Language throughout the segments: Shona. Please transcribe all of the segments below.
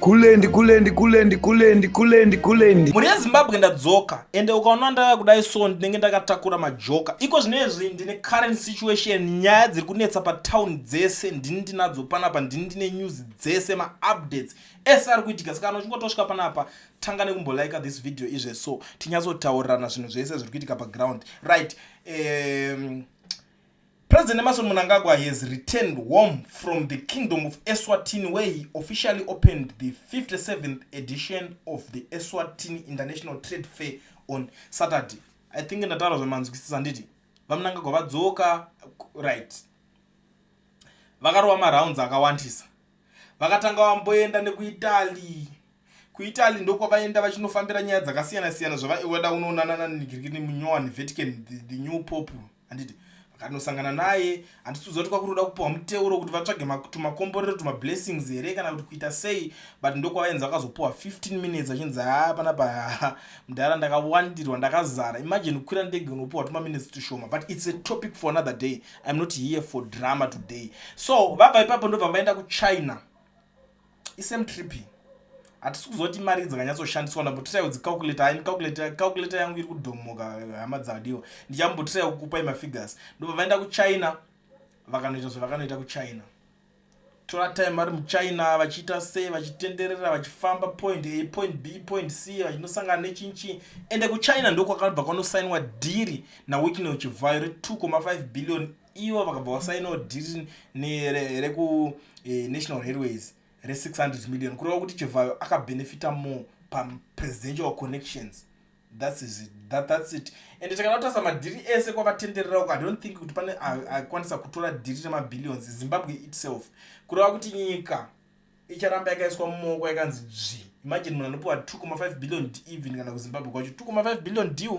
Kulendi, kulendi, kulendi, kulendi, kulendi, kulendi. Mhuri yeZimbabwe, ndadzoka. Ende ukaona ndava kudai so, ndinenge ndakatakura majoka. Iko zvinezvi ndine current situation, nyaya dziri kunetsa patown dzese ndini ndinadzo panapa. Ndini ndine news dzese, maupdates ese ari kuitika. Saka kana uchingotosvika panapa, tanga nekumbolika this video izve, so tinyatsotaurirana zvinhu zvese zviri kuitika paground, right? President Emmerson Mnangagwa has returned home from the Kingdom of Eswatini, where he officially opened the 57th edition of the Eswatini International Trade Fair on Saturday. I think ndataura zvamanzwisisa, nditi VaMnangagwa vadzoka, right? Vakarova marounds akawandisa. Vakatanga vamboenda nekuItaly. KuItaly ndokwavaenda vachinofambira nyaya dzakasiyana-siyana, zvavaiwada unoonana nanigirikini munyowani Vatican, the new pope, handiti? Vakanosangana naye. Handisi kuziva kuti kwakuroda kupiwa muteuro kuti vatsvage tumakomborero, tumablessings here, kana kuti kuita sei, but ndokwavaenza. Vakazopiwa 15 minutes vachinzi, "Ha, panapa mudhara ndakawandirwa, ndakazara." Imagine kukwira ndege unopiwa tumaminutes tushoma. But it's a topic for another day. I'm not here for drama today. So vabva ipapo, ndobva vaenda kuChina. Isame trip. Hatisi kuziva kuti mari dzakanyatsoshandiswa. Ndambotirai kudzicalculata. Haini calculator yangu iri kudhomoka, hama dzadiwa. Ndichambotirai kukupai mafigures. Ndobva vaenda kuChina, vakanoita zvavakanoita kuChina. Tora time vari muChina vachiita sei, vachitenderera, vachifamba point A, point B, point C, vachinosangana nechinchi. Ende kuChina ndokwakabva kwanosainwa dhiri naWicknell Chivayo re2.5 billion. Ivo vakabva vasainawo dhiri rekuNational Railways re600 million, kureva kuti Chivayo akabhenefita more papresidential connections. That's it. That's it. And takada kutarisa madhiri ese kwavatenderera uko, I don't think kuti pane akwanisa kutora dhiri remabillions Zimbabwe itself. Kureva kuti nyika icharamba yakaiswa mumaoko, yakanzi dzvi. Imagine munhu anopiwa 2.5 billion. Even kana kuZimbabwe kwacho, 2.5 billion deal,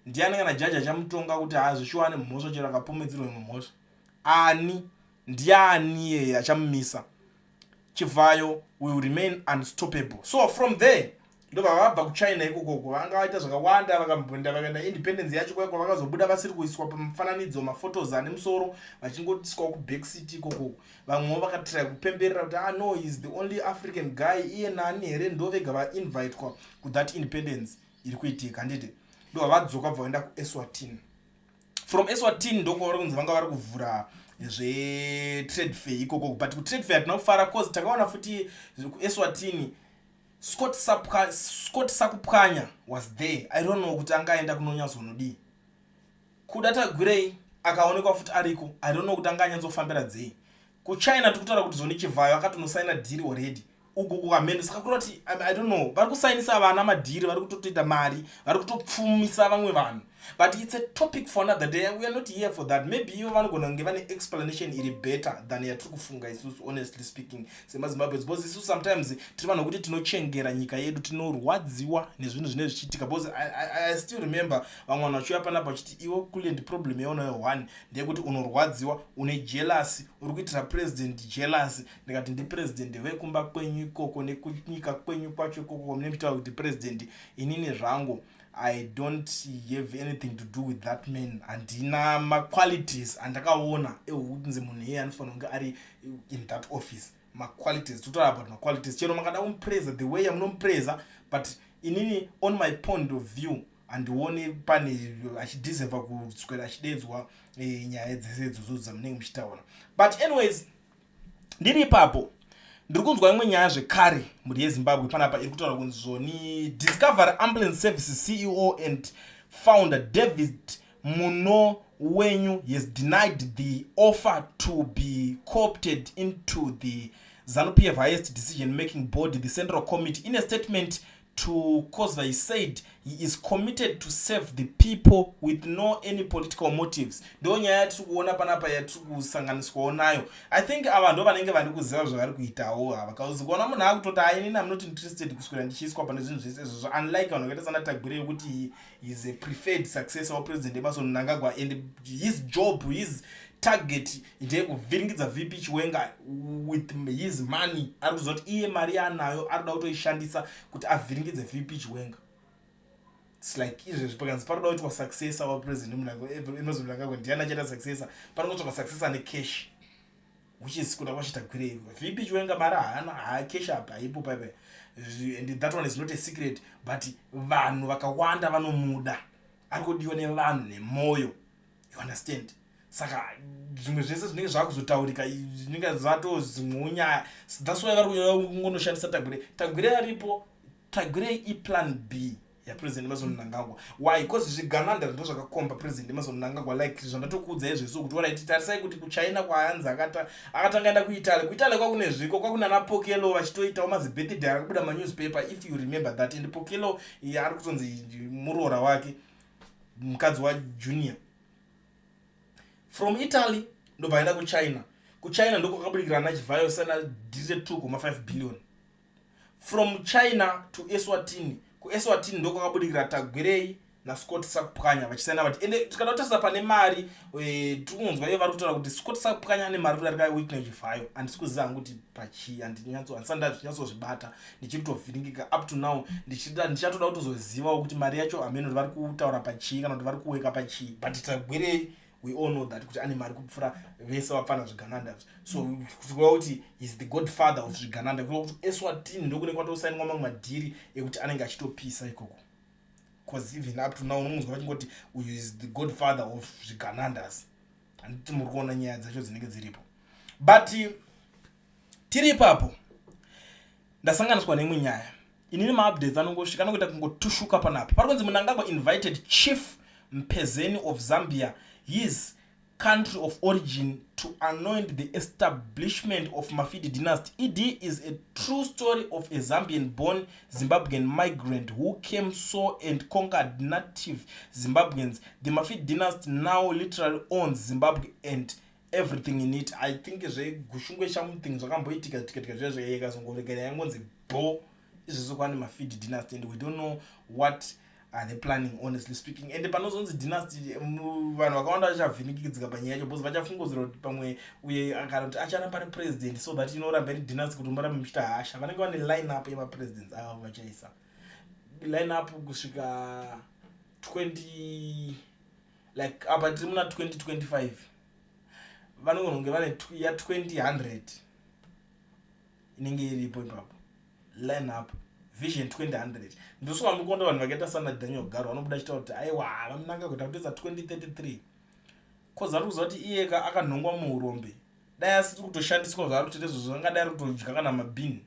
ndiani kana jaji achamutonga kuti hazvishuwa ane mhosva, chero akapomedzerwa imwe mhosva? Ani, ndiani iyeye achamumisa? Chivayo will remain unstoppable. So from there ndobva vabva kuChina ikokoko. Vanga vaita zvakawanda, vakambonda, vakaenda independence yacho kwaiko. Vakazobuda vasiri kuiswa pamufananidzo, maphotos ane musoro, vachingoiswawo kubackseat ikokoko. Vamwewo vakatry kupemberera kuti, "Ah no, is the only African guy." Iye nani here ndo vega vainvitwa kuthat independence iri kuitika, handiti? Ndobva vadzoka, bva vaenda kuEswatini. From Eswatini ndokwavari kunzi vanga vari kuvhura zvetrade fair ikoko. But kutrade fair hatina kufara, cause takaona futi kuEswatini Scott Sakupwanya was there. I don't know kuti angaenda kunonyatsonodii. Kuda Tagwirei akaonekwa futi ariko. I don't know kuti anga anyatsofambira dzei. KuChina tiri kutaura kuti zvoni Chivayo akatonosaina dhiri already uku kukamhendo. Saka kureva kuti, I don't know, vari kusainisa vana madhiri, vari kutotoita mari, vari kutopfumisa vamwe vanhu. But it's a topic for another day. We are not here for that. Maybe ivo vanogona kunge vane explanation iri better than yatiri kufunga isusu, honestly speaking, semaZimbabwe, because isusu sometimes tiri vanhu vekuti tinochengera nyika yedu, tinorwadziwa nezvinhu zvinenge zvichiitika. Because I still remember vamwe vanhu vachiuya panapa vachiti, "Iwe Kulend, problem yaunayo one ndeyekuti unorwadziwa, une jealousy, uri kuitira president jealousy." Ndikati, "Ndipresident vekumba kwenyu ikoko nekunyika kwenyu kwacho ikoko mune muchitaura kuti president. Inini zvangu, I don't have anything to do with that man. Handina maqualities andakaona ekunzi munhu iye anofanira kunge ari in that office." Maqualities, totaura about maqualities. Chero makada kumupraiser the way yamunomupraiser, but inini, on my point of view, handioni pane achideserva kuswera achidedzwa nyaya dzese idzodzo dzamunenge muchitaura. But anyways, ndiri ipapo, ndiri kunzwa imwe nyaya zvekare, mhuri yeZimbabwe, panapa iri kutaura kunzi zvoni Discovery Ambulance Services CEO and founder David Munowenyu has denied the offer to be co-opted into the ZANU-PF highest decision making body, the Central Committee. In a statement to Cosva, he said he is committed to serve the people with no any political motives. Ndo nyaya yatiri kuona panapa, yatiri kusanganiswawo nayo. I think ava ndo vanenge vari kuziva zvavari kuitawo ava, kauzi kuona munhu akutoti, "Ainini, am not interested kuswera ndichiiswa pane zvinhu zvese izvozvo," unlike vanhu vakaita sana Tagwirei, yekuti he is a preferred successor waPresident Emmerson Mnangagwa, and his job, his target ndeyekuvhiringidza VP Chiwenga with his money. Ari kuziva kuti iye mari yaanayo ari kuda kutoishandisa kuti avhiringidze VP Chiwenga. It's like izvezvi pakanzi pari kuda kuitwa successor waPresident Emmerson Mnangagwa, ndiani achaita successor? Pari kutsvaka successor necash. Which is Kudakwashe Tagwirei. VP Chiwenga mari haana, haakesh up, haipo paipai, and that one is not a secret, but vanhu vakawanda vanomuda, ari kudiwa nevanhu nemwoyo, you understand? Saka zvimwe zvese zvinenge zvakuzotaurika zvinenge zvatozimwewo nyaya. That's why vari kungonoshandisa Tagwirei. Tagwirei aripo. Tagwirei iplan B yaPresident Emmerson Mnangagwa. Why? Because zvigananda ndo zvakakomba President Emmerson Mnangagwa, like zvandatokuudza izvezvo kuti alright, tarisai kuti kuChina kwaanzi akatanga enda kuItaly. KuItaly kwakune zviko, kwakuna Pokello vachitoitawo mazibirthday akabuda manewspaper, if you remember that. And Pokello ari kutonzi muroora wake, mukadzi waJunior. From Italy ndobva aenda kuChina. KuChina ndokwakabudikira naChivhayo sana dhiri 2,5 billion. From China to Eswatini. KuEswatini ndokwakabudikira Tagwirei naScott Sakupwanya vachisaina vati. Ende tikada kutarisa pane mari, tiri kunzwa ivo vari kutaura kuti Scott Sakupwanya ane mari kudarika Wicknell Chivhayo. Handisi kuziva hangu kuti pachii, handisati ndazvinyatsozvibata, ndichiri kutovhiringika up to now. Ndichatoda kutozozivawo kuti mari yacho hameno kuti vari kutaura pachii kana kuti vari kuweka pachii. But Tagwirei, we all know that kuti ane mari kupfuura vese vapfana zvigananda. So kureva kuti is the godfather of zvigananda. Kureva kuti Eswatini ndokune kwatosainwa mamwe madhiri ekuti anenge achitopisa ikoko, because even up to now unonzwa vachingoti uyu is the godfather of zviganandas. Handiti muri kuona nyaya dzacho dzinenge dziripo? But tiri ipapo, ndasanganiswa neimwe nyaya. Inini maupdates anongosvika, anongoita kungotushuka panapa. Pari kunzi Mnangagwa invited Chief Mpezeni of Zambia, his country of origin, to anoint the establishment of Mafidi dynasty. Ed is a true story of a Zambian born Zimbabwean migrant who came, saw and conquered native Zimbabweans. The Mafidi dynasty now literally owns Zimbabwe and everything in it. I think zveGushungwe something zvakamboitika tikatika zviya zvakazongoregera yangonzi bo izvozvo kwane Mafidi dynasty, and we don't know what are they planning, honestly speaking. And panozonzi dynasty, vanhu vakawanda vachavhinikidzika panyaya yacho because vachafungudzira kuti pamwe uye kana kuti acharamba ari president so that inoramba iri dynasty kuti murambe muchiita hasha. Vanenge vane line up yemapresidents avo, vachaisa line up kusvika 20, like apa tiri muna 2025, vanogona kunge vane ya2000 inenge iripo ipapo, line up vision 2000. Ndosvika mukuona vanhu vakaita sana Daniel Garo vanobuda chitaura kuti aiwa, vaMnangagwa kuita kutoisa 2033, 'cause ari kuziva kuti iyeka akanhongwa muurombe. Dai asiri kutoshandiswa zvaari kutoita izvozvo, angadai ari kutodya kana mabhini.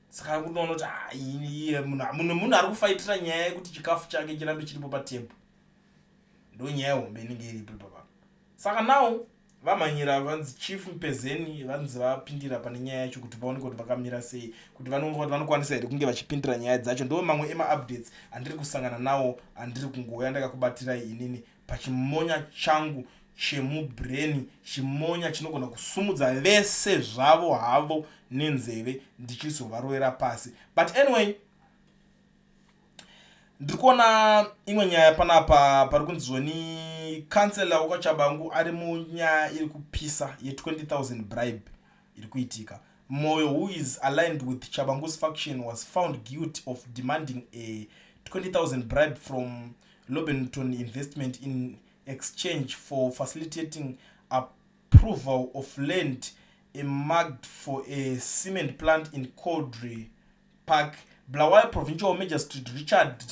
Saka ari kutoona kuti, ah, iye munhu ari kufaitira nyaya yekuti chikafu chake chirambe chiripo patebho. Ndo nyaya hombe inenge iripo ipapa. Saka now vamhanyira, vanzi Chief Mpezeni vanzi vapindira pane nyaya yacho kuti vaoneke kuti vakamira sei, kuti vanokwanisa here kunge vachipindira nyaya dzacho. Ndo mamwe emaupdates andiri kusangana nawo, andiri kungouya ndakakubatirai inini pachimonya changu chemubrain, chimonya chinogona kusumudza vese zvavo havo nenzeve ndichizovarovera pasi. But anyway, ndiri kuona imwe nyaya panapa pari kunzi zvoni kansela wekwaTshabangu ari munyaya iri kupisa ye20 000 bribe iri kuitika. Moyo, who is aligned with Tshabangu's faction, was found guilty of demanding a 20 000 bribe from Lobenton Investment in exchange for facilitating approval of land earmarked for a cement plant in Cowdray Park. Bulawayo Provincial Magistrate Richard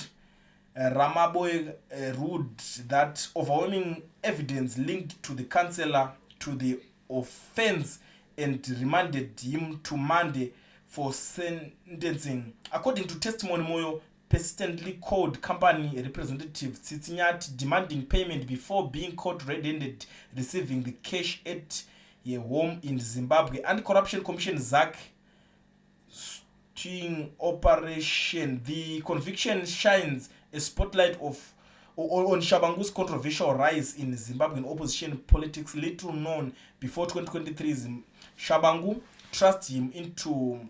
Ramaboe ruled that overwhelming evidence linked to the councillor to the offense and remanded him to Monday for sentencing. According to testimony, Moyo persistently called company representative Tsitsinyati demanding payment before being caught red-handed receiving the cash at a home in Zimbabwe. Anti-Corruption Commission ZACC sting operation. The conviction shines a spotlight of on Tshabangu's controversial rise in Zimbabwean opposition politics. Little known before 2023, Tshabangu thrust him into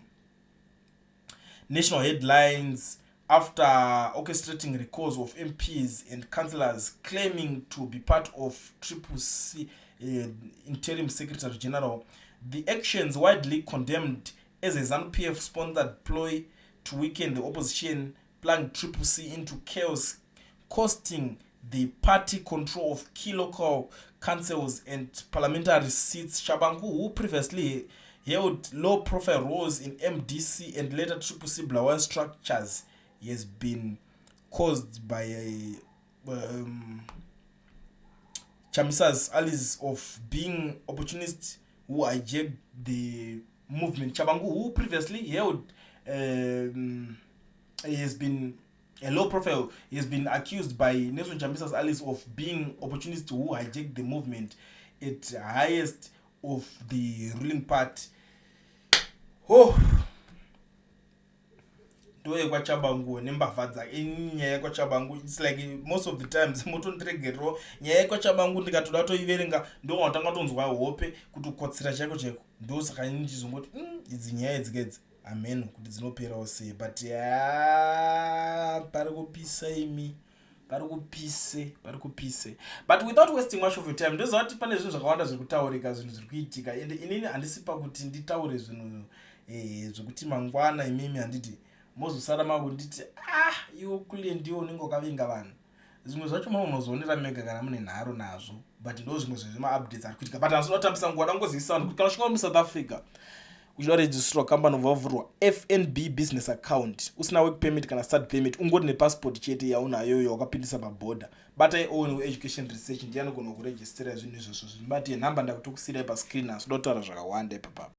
national headlines after orchestrating recalls of MPs and councillors claiming to be part of Triple C interim secretary general. The actions, widely condemned as a ZANU-PF sponsored ploy to weaken the opposition, plunged Triple C into chaos, costing the party control of key local councils and parliamentary seats. Tshabangu, who previously held low profile roles in MDC and later Triple C Bulawayo structures, has been caused by a Chamisa's allies of being opportunists who hijacked the movement. Tshabangu, who previously held has been a low profile, he has been accused by Nelson Chamisa's allies of being opportunists who hijacked the movement at highest of the ruling party. Oh, ndoyekwaTshabangu nembavha dzake. Nyaya yekwaTshabangu, it's like most of the times, motondiregererawo, nyaya yekwaTshabangu ndikatoda toiverenga, ndongatanga tonzwa hope, kuti kukotsira chaiko chaiko. Ndosaka ini ndichizongoti idzi nyaya idzikedzi hameno kuti dzinoperawo sei, but ya, pari kupisa imi, pari kupise, pari kupise. But without wasting much of your time, ndoziva kuti pane zvinhu zvakawanda zviri kutaurika, zvinhu zviri kuitika, ende inini handisi pakuti nditaure zvinhu zvekuti mangwana imimi, handiti, mozosara makunditi, "Ah, iwo kule ndiwo unenge wakavenga vanhu." Zvimwe zvacho munonozionera mega kana mune nharo nazvo, but ndo zvimwe zvezvemaupdates ari kuitika. But handinoda kutambisa nguva, dangozivisa vanhu kuti kana uchinga muSouth Africa uchida kuregisterwa kambani, ubva wavhurwa FNB business account usina work permit kana study permit, ungori nepassport chete yaunayoyo wakapindisa pabhodha, batai Owen Education Research, ndiye anogona kurejistera zvinhu izvozvo. Zvibatiye nhamba ndakutokusiyirai pascreen, asi uda kutaura zvakawanda ipapapa.